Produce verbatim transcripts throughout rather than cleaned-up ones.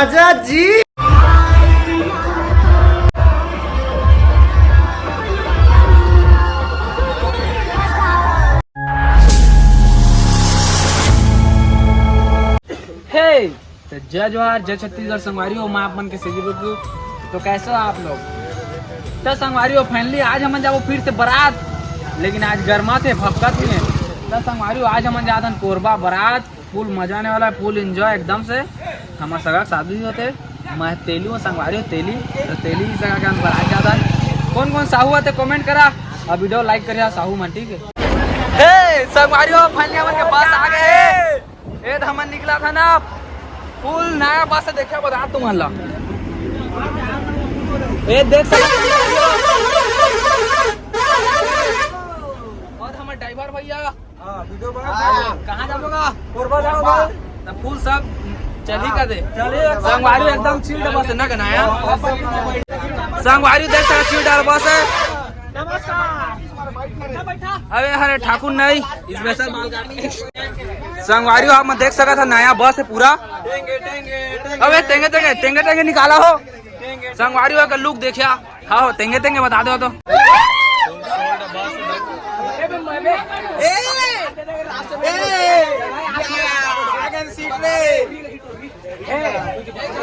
राजा जी। हे, तो जय जोहार, जय छत्तीसगढ़ संगवारी हो, मैं आप मन के सेजी बबलू। तो कैसे हो आप लोग? तो संगवारी हो, finally आज हमन जाबो फिर से बारात, लेकिन आज गर्मा थे, भपकत नहीं है। तो संगवारी हो, आज हमन जात हन कोरबा बारात, full मजा आने वाला है, full enjoy एकदम से। हमर सगा के शादी होथे, मैं तेली हूँ, संगवारी हो तेली, तो तेली ही सगा के हम बारात जात हन। कौन कौन साहू आते comment करा, और video like करिया साहू मन, ठीक है? हे संगवारी हो, finally हमन के बस आ गए। ए त हमन निकला था ना, full नया बस देखे बता तुमन ला। ए देख सकत और हमर driver भैया। हाँ, video बना। कहाँ जाबो गा? कोरबा जाबो गा। त full सब चली का दे। चली, संगवारी एकदम chill बस ना गनाया। संगवारी देख सकत chill बस है। नमस्कार। अबे हरे ठाकुर नहीं, special माल गाड़ी। संगवारी हो, आप मन देख सकत ह, नया बस है पूरा। अबे तेंगे तेंगे, तेंगे तेंगे निकाला हो। संगवारी हो, का look देखिया। हाँ हो, तेंगे तेंगे बता दो तो।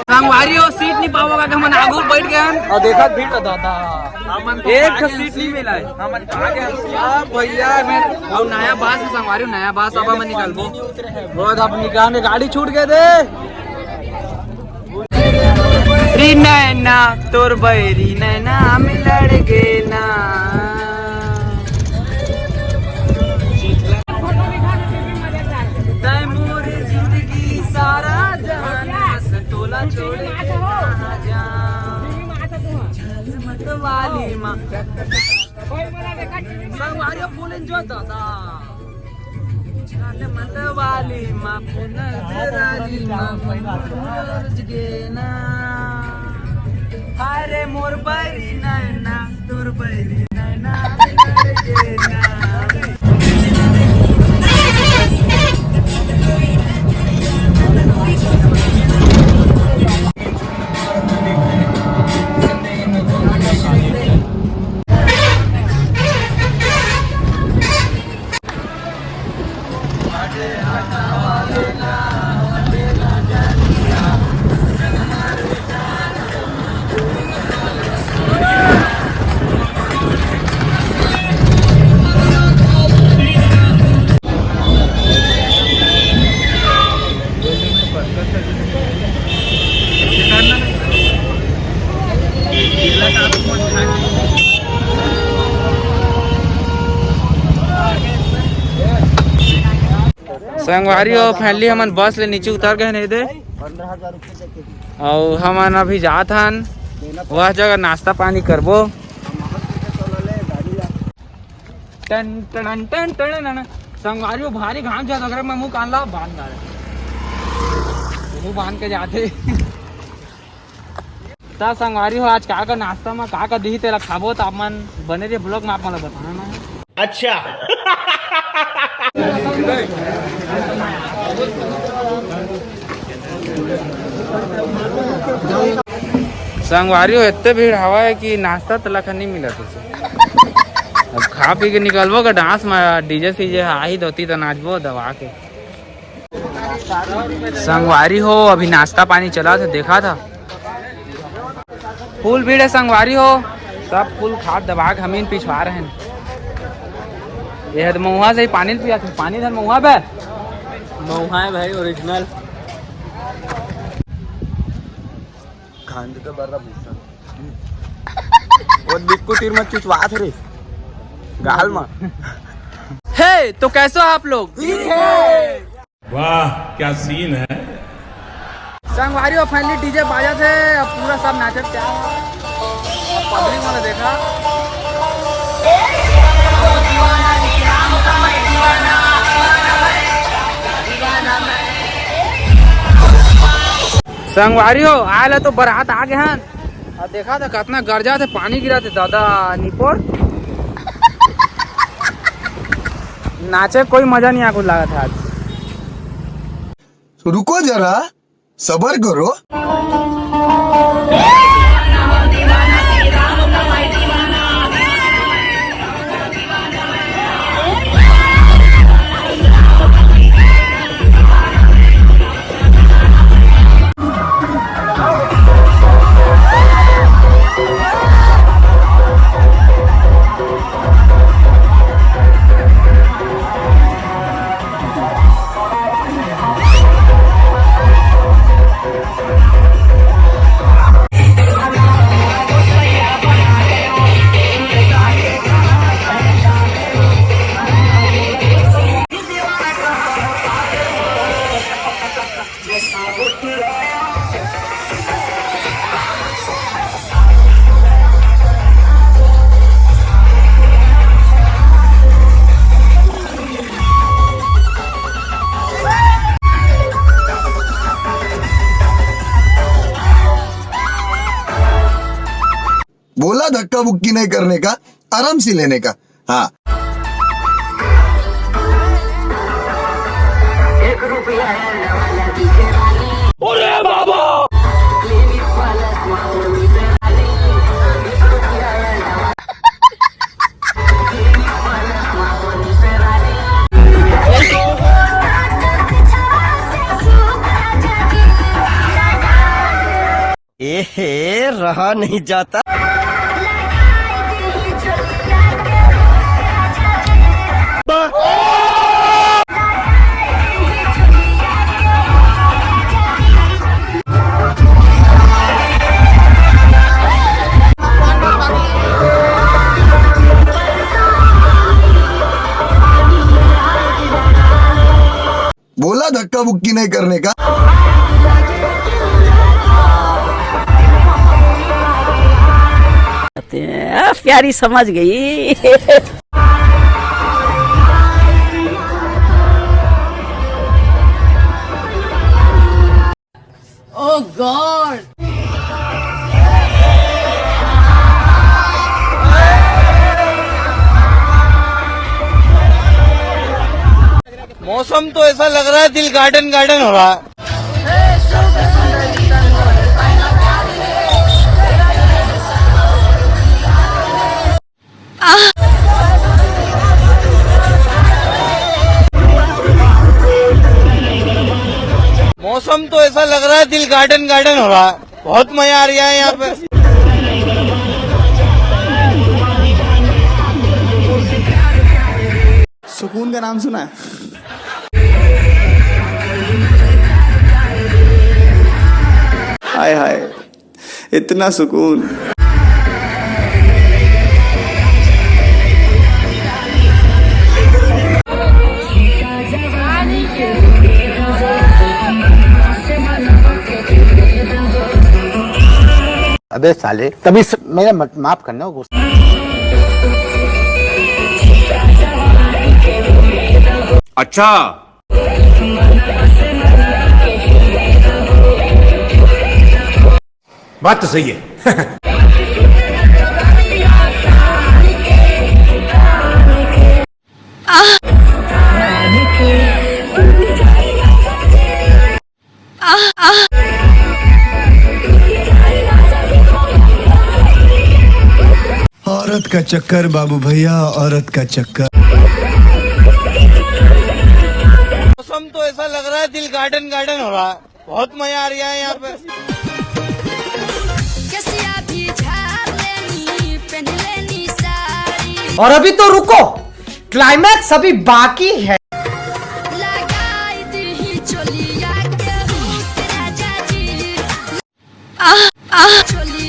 संगवारी हो, seat नहीं पावो का, हमन आगू बैठ गए हन। और देखा भीड़ का दादा, एक ठो seat नहीं मिला है। हमन आ गए हन। अब भैया मैं, और नया बस है संगवारी हो, नया बस अब हमन निकलबो। बहुत अब निकालने गाड़ी छूट गए थे। री नैना तोर बैरी नैना में लड़ गए ना। तै मोर जिंदगी सारा जहान, बस तोला छोड़ के कहाँ जाऊं। झलमत वाली माँ। संगवारी हो, full enjoy दादा। झलमत वाली माँ, फुल झराली माँ, फुल झरगे ना। अरे मोर बैरी नैना, तोर बैरी नैना, झरगे ना। संगवारी हो, finally हमन बस ले नीचे उतर गए हन दे। अउ हमन अभी जात हन, वह जगह नाश्ता पानी करबो। टन टन टन टन टन। संगवारी हो, भारी घाम जात, अगर मैं मुंह कान ला बांध डाले, मुंह बांध के जाते। त संगवारी हो, आज का का नाश्ता में का का दिही, तेला खाबो। त आप मन बने रहिए vlog में, आप मन ला बताना है। अच्छा। संगवारी हो, इतने भीड़ हवा है कि नाश्ता तलक नहीं मिला तुझे। अब खा पी के निकलबो का dance में, DJ सीजे आही धोती त नाचबो दबा के। संगवारी हो, अभी नाश्ता पानी चला था, देखा था, full भीड़ है संगवारी हो, सब full खात दबा के हमीन पिछवा रहे हैं। ये है तो महुआ से ही पानी पिया था, पानी धर महुआ पे। महुआ है भाई, original। खांड के बर्रा भूसा। वो दिक्कू तीर में चुचवात रे। गाल में। हे, तो कैसे हो आप लोग? ठीक है। वाह, क्या scene है। संगवारी हो, finally DJ बाजा थे, अब पूरा सब नाचत क्या है? अब public वाला देखा। संगवारी हो, आए ला तो बारात आ गए हन। आ देखा था कितना गरजा थे, पानी गिरा थे दादा निपोर। नाचे कोई मजा नहीं आकुल लगा था आज। तो रुको जरा, सबर करो। बोला धक्का बुक्की नहीं करने का, आराम से लेने का। हाँ। एहे, रहा नहीं जाता। बोला धक्का बुक्की नहीं करने का। आ, प्यारी समझ गई। Oh God! मौसम तो ऐसा लग रहा है, दिल गार्डन गार्डन हो रहा है। मौसम तो ऐसा लग रहा है, दिल गार्डन गार्डन हो रहा है। बहुत मजा आ रहा है यहाँ पे। सुकून का नाम सुना है? हाय हाय, इतना सुकून। अबे साले, तभी स-, मेरा मत-, माफ करना, गुस्सा। अच्छा। बात तो सही है। औरत का चक्कर बाबू भैया, औरत का चक्कर। मौसम तो ऐसा लग रहा है, दिल गार्डन गार्डन हो रहा है। बहुत मजा आ रहा है यहाँ पे। कसिया भी झाड़ लेनी, पहन लेनी साड़ी। और अभी तो रुको, क्लाइमैक्स अभी बाकी है। लगाई दी चोलिया के हुक राजा जी। आह, आह। चोलिया